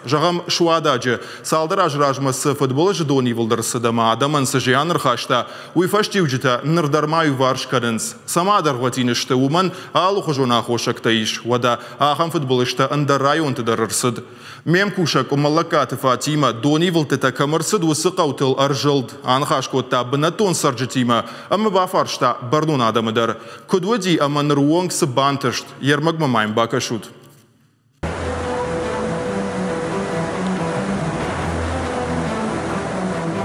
Зӕгъӕм, Суададжы цалдӕр азы размӕ цы фыдбылызы донивылд ӕрцыд ӕмӕ адӕмӕн цы зиан ӕрхаста, уый фӕстиуджытӕ ныр дӕр ма иуварс кӕнынц. Цӕмӕ дӕргъвӕтин сты, уымӕн алыхуызон аххосӕгтӕ ис. Уӕдӕ ахӕм фыдбылызтӕ ӕндӕр районты дӕр ӕрцыд. Ме мкусӕг Къуымӕллӕгкаты Фатимӕ, донивылдтытӕ кӕм ӕрцыд, уыцы хъӕутыл ӕрзылд, аныхас кодта бынӕттон цӕрджытимӕ ӕмӕ бафарста бӕрнон адӕмы дӕр. Куыд уыди ӕмӕ ныры онг цы бантыст, йе рмӕгмӕ ма йын бакӕсут.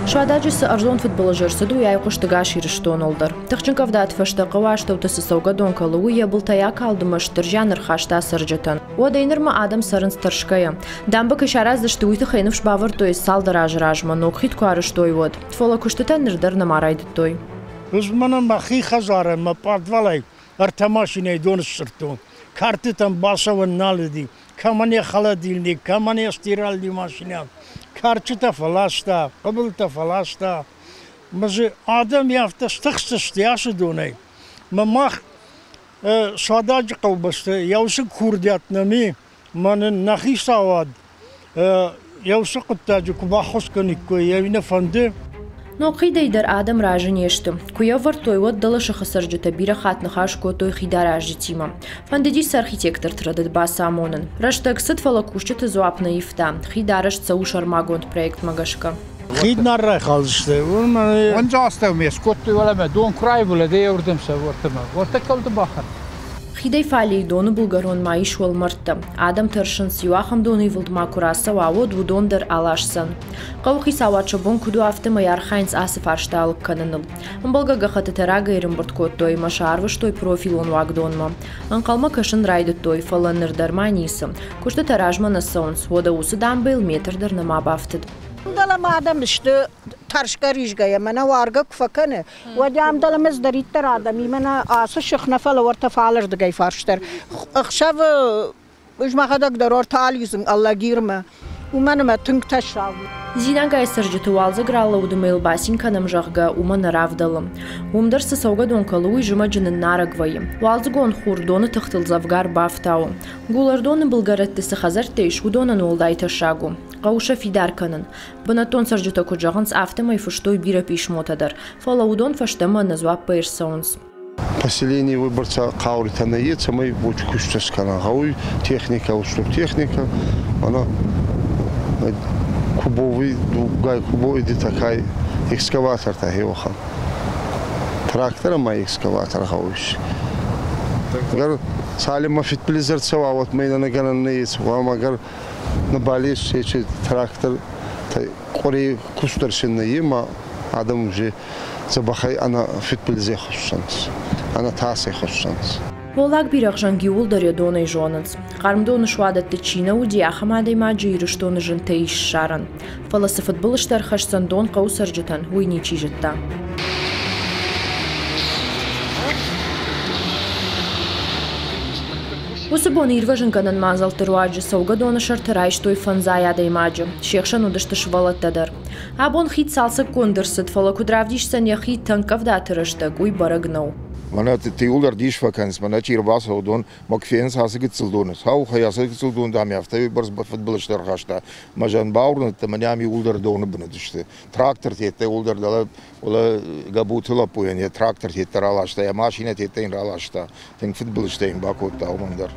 Суададжы цы ӕрдзон фыдбылыз ӕрцыд, уый айхъуыст ӕгас Ирыстоныл дӕр. Тыхджын къӕвдаты фӕстӕ хъӕуы астӕуты цы цӕугӕдон кӕлы, уый йӕ былтӕй акалд ӕмӕ стыр зиан ӕрхаста цӕрджытӕн. Уӕдӕй нырмӕ адӕм цӕрынц тӕрсгӕйӕ. Дамбы кӕй сараздзысты, уый тыххӕй ныфс бавӕрдтой цалдӕр азы размӕ, ног хид куы арӕзтой, уӕд. Фӕлӕ куыстытӕ ныр дӕр нӕма райдыдтой. Ӕз мӕнӕ мӕхи хӕдзары мӕ пъадвалӕй ӕртӕ машинӕйы дон ссырдтон. Кӕртытӕм бацӕуӕн нал уыди. Кӕмӕн йӕ холодильник, кӕмӕн йӕ стиральный машинӕ. Кӕрчытӕ фӕласта, хъыбылтӕ фӕласта. Мӕ дзы адӕм афтӕ стыхстысты ацы донӕй. Мӕ мах Суададжы хъӕубӕсты йӕ уыцы курдиат нӕм и, мӕ нын нӕ хицауад йӕ уыцы хъуыддаджы куы баххуыс кӕниккой, ӕви нӕ фӕнды. Ног хидӕй дӕр адӕм разы не сты. Куы йӕ ӕвӕрдтой, уӕд дӕлӕсыхы цӕрджытӕ бирӕ хатт ныхас кодтой хидаразджытимӕ. Фӕндыди сӕ архитекторты рӕдыд бацамонын. Рӕстӕг цыд, фӕлӕ кусджыты дзуапп нӕ ивта. Хид арӕзт цӕуы сӕрмагонд проектмӕ гӕсгӕ. Хид нӕ райхалдзысты. Уынджы астӕумӕ скодтой уӕлӕмӕ, дон куы раивылы, уырдӕм сӕ уӕртӕмӕ. Уӕртӕ кӕуылты бахӕрд. Хидӕй фалейы доны былгӕрон ма ис уӕлмӕрдтӕ. Адӕм тӕрсынц, иу ахӕм доны ивылд ма куы рацӕуа, уӕд уыдон дӕр аласдзӕн. Хъӕуы хицауад сӕ бон куыд у, афтӕмӕй архайынц ацы фарста алыг кӕныныл. Ӕмбӕлгӕ гӕххӕттытӕ рагӕй ӕрӕмбырд кодтой ӕмӕ сӕ арвыстой профилон уагдонмӕ. Ӕнхъӕлмӕ кӕсын райдыдтой, фӕлӕ ныр дӕр ма ницы. Куыстытӕ размӕ нӕ цӕуынц, уӕдӕ уыцы дамбӕйыл метр дӕр нӕма бафтыд. Дӕлӕмӕ адӕм сты тӕрсгӕ-ризгӕйӕ, мӕнӕ уаргӕ куы фӕкӕны, уӕд ам дӕлӕмӕ цыдӕриддӕр адӕмимӕ нӕ ацы сых нӕ, фӕлӕ уӕртӕ фалӕрдыгӕй фарс дӕр. Ӕхсӕвы ӕз мӕхӕдӕг дӕр уӕртӕ алидзын Алагирмӕ, уымӕн ӕмӕ тынг тӕссаг у. Зинагайы цӕрджыты уалдзӕг ралӕуды мӕйыл бацин кӕнӕм, зӕгъгӕ, уымӕ нӕ равдӕлы. Уым дӕр цы цӕугӕдон кӕлы, уый зымӕджы ныннарӕг вӕййы. Уалдзыгон хур доны тыхтыл дзӕвгар бафтауы. Гулӕрдоны былгӕрӕтты цы хӕдзӕрттӕ ис, уыдонӕн уӕлдай тӕссаг у. Хъӕуы сӕ фидар кӕнын. Бынӕттон цӕрджытӕ куыд зӕгъынц, афтӕмӕй фыстой бирӕ писмотӕ дӕр, фӕлӕ уыдон фӕстӕмӕ ӕнӕдзуаппӕй ӕрцӕуынц. Поселение уыйбӕрц хъауритӕ нӕййе, цӕмӕй бочи куст скӕна. Гъӕуй техникӕ, устур техникӕ. Ана кубовый, дугай кубовый такай экскаватортӕ хеуӕхӕн. Трактор ӕма экскаватор гъӕуй. Гар цалинмӕ фидбилиз ӕрцӕуа, уӕдмӕ ин ӕнӕгӕнӕн нӕййес. Гъӕуама гар нӕбал ес ечи трактор къуӕре куст дӕр син нӕййе, ма адӕм уже дзӕбӕхӕй ӕнӕ фидбилизӕй хуссӕнцӕ, ӕнӕ тасӕй хуссӕнцӕ. Голлаг бирӕгъзӕнг иууылдӕр йӕ донӕй зонынц. Хъарм доны суадӕтты чи нӕ уыди, ахӕм адӕймаджы Ирыстоны зынтӕй ис ссарӕн. Фӕлӕ цы фыдбылызтӕ ӕрхӕсдзӕн дон хъӕуы цӕрджытӕн, уый ничи зыдта. Уыцы бон ирвӕзынгӕнӕн мадзӕлтты руаджы цӕугӕдоны сӕрты райстой фӕндзай адӕймаджы. Се хсӕн уыдысты сывӕллӕттӕ дӕр. Абон хид цалцӕггонд ӕрцыд, фӕлӕ куыд равдисдзӕн йӕхи тӕнкъӕвдаты рӕстӕг, уый бӕрӕг нӕу. Мӕнӕ иууылдӕр дис фӕкӕнынц, мӕнӕ чи ӕрбацӕуы, уыдон мӕ куы фенынц ацы гыццыл доны. Саухӕй ацы гыццыл дон дам афтӕ уыйбӕрц фыдбылызтӕ ӕрхаста. Мӕ зӕн бауырныдта, мӕнӕ ам иууылдӕр доны бын уыдысты. Трактортӕ иууылдӕр дӕлӕ уӕлӕ Гӕбуты лӕппуйӕн йӕ трактортӕ раласта, йӕ машинӕтӕ йын раласта. Тынг фыдбылызтӕ йын бакодта уымӕн дӕр.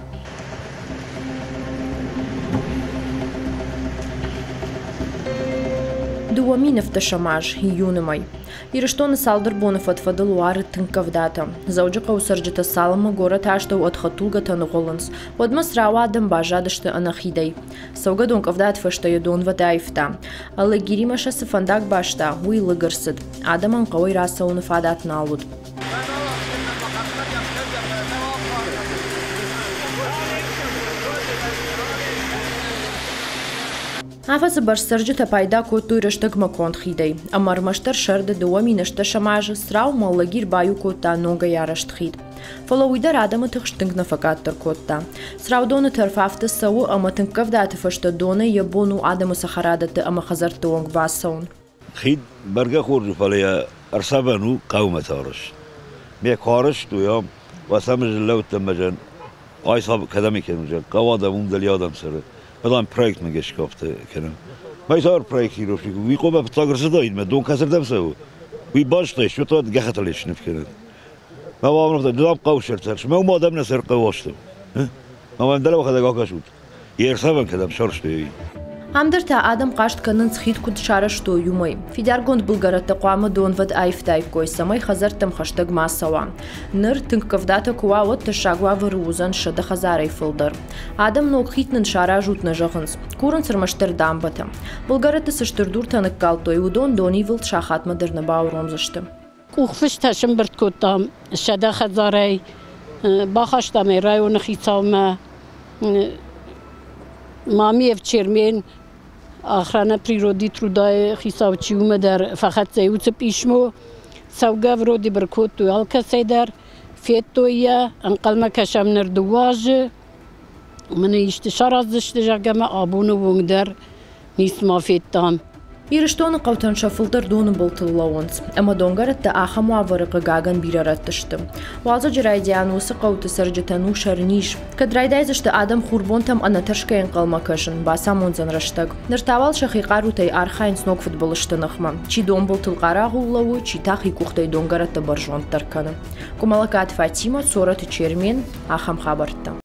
2017 аз, июны мӕй. Ирыстоны цалдӕр боны фӕд-фӕдыл уары тынг къӕвдатӕ. Дзӕуджыхъӕуы цӕрджытӕ цалынмӕ горӕты астӕу ӕд хӕдтулгӕтӕ ныгъуылынц, уӕдмӕ Црауы адӕм баззадысты ӕнӕхидӕй. Цӕугӕдон къӕвдаты фӕстӕ йӕ донвӕд аивта. Алагиримӕ сӕ цы фӕндаг баста, уый лыг ӕрцыд. Адӕмӕн хъӕуӕй рацӕуыны фадат нал уыд. Афӕдзы бӕрц цӕрджытӕ пайда кодтой рӕстӕгмӕ конд хидӕй. Ӕмӕ ӕрмӕстдӕр сӕрды 2018 азы Црау Мӕллагир баиу кодта ногӕй арӕзт хид. Фӕлӕ уый дӕр адӕмы тыхст тынг нӕ фӕкъаддӕр кодта. Цраудоны тӕрф афтӕ цӕуы, ӕмӕ тынг къӕвдаты фӕстӕ донӕй йӕ бон у адӕмы цӕхӕрадӕтты ӕмӕ хӕдзӕртты онг бацӕуын. Хид бӕргӕ хорз у, фӕлӕ йӕ ӕрцӕвӕн у хъӕумӕ цӕрыс. Ме куы арӕзт у, я уацамысы лӕудтӕн мӕ зӕн, ай кӕдӕм кӕнын, хъӕу адӕм уым дӕр адӕм цӕры. Мадам проектмӕ гӕсгӕ афтӕ кӕнӕм. Мӕ цавӕр проект ирохсик, уый хъуамӕ фыццаг ӕрцыдаид, мӕ дон кӕцырдӕм цӕуы, уый базыдтай, что та гӕххӕттыл сныв кӕнӕд. Мӕ уавӕр ды дам хъӕуы сӕртӕрс, мӕ уым адӕм нӕ сӕр хъӕуы астӕу. Мӕ мӕм дӕлӕ уӕхӕдӕг акӕсут. Йе рцӕвӕн кӕдӕм сӕрстой. Ам дӕр та адӕм хъаст кӕнынц, хид куыд сарӕзтой, уымӕй. Фидаргонд былгӕрӕттӕ хъуамӕ донвӕд аивтаиккой, цӕмӕй хӕдзӕрттӕм хӕстӕг ма цӕуа. Ныр тынг къӕвдатӕ куы уа, уӕд тӕссаг уавӕры уыдзӕн 100 хӕдзарӕй фылдӕр. Адӕм ног хид нын саразут нӕ зӕгъынц. Курынц ӕрмӕстдӕр дамбӕтӕ. Былгӕрӕтты цы стыр дуртӕ ныккалдтой, уыдон донивылд сахатмӕ дӕр нӕ бауромдзысты. Къухфыстӕ сӕмбырд кодтам 100 хӕдзарӕй, бахастам ӕй районы хицаумӕ. Мамиев Чермен, охрана природы труда-йы хицау чи, уымӕ дӕр фӕхӕццӕ уыцы писмо. Цӕугӕ вроде бы кодтой алкӕцӕй дӕр, федтой йӕ, ӕнхъӕлмӕ кӕсӕм ныр 2 азы. Мын исты сараздзысты, зӕгъгӕ, мӕ абоны онг дӕр ницыма федтам. Ирыстоны хъӕутӕн сӕ фылдӕр доны былтыл лӕууынц, ӕмӕ донгӕрӕттӕ ахӕм уавӕры хъыгагӕн бирӕ рӕтты сты. Уалдзӕджы райдиан уыцы хъӕуты цӕрджытӕн у сӕрниз. Кӕд райдайдзысты адӕм хурбонтӕм ӕнӕтӕрсгӕ ӕнхъӕлмӕ кӕсын, бацамондзӕн рӕстӕг. Ныр та уал сӕхи хъарутӕй архайынц ног фыдбылызты ныхмӕ. Чи донбылтыл хъарагъул лӕууы, чи та хи къухтӕй донгӕрӕттӕ бӕрзонддӕр кӕны. Къуымӕлӕгкаты Фатимӕ, Цорӕты Чермен, ахӕм хабӕрттӕ.